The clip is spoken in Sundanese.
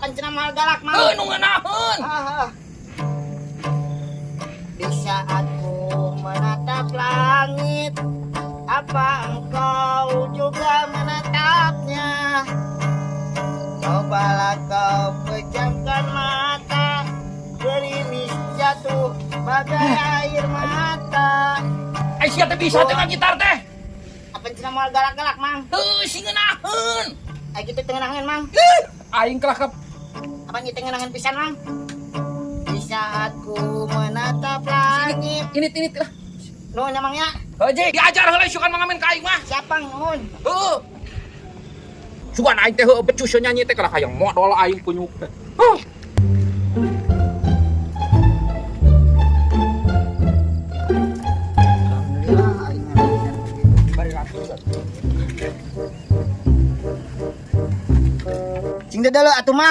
Apan cenah moal galak, Mang? Heuh, nu ngeunaheun. Ah, ah. Di saat ku menatap langit, apa engkau juga menatapnya? Cobalah kau pejamkan mata, gerimis jatuh bagai air mata. Ai sia teh bisa teh gitar teh. Apa cenah moal galak-galak, Mang? Heuh, sing ngeunaheun. Ai kitu teu ngeunaheun, Mang. Ih, aing kalah ka Apa teu ngeunaheun pisan, Mang? Di saat ku menatap langit. Ini ini lah. Nuhun ya, Mang, ya. Heuh, Ji, diajar heula sugan mangamen ka aing mah. Siapa nuhun? Heuh. Sugan aing teh heuh becus nyanyi teh kalah hayang modol aing kunyuk teh. Huh. Alhamdulillah aing Bari ratus. Cing dedelo atuh, Mang.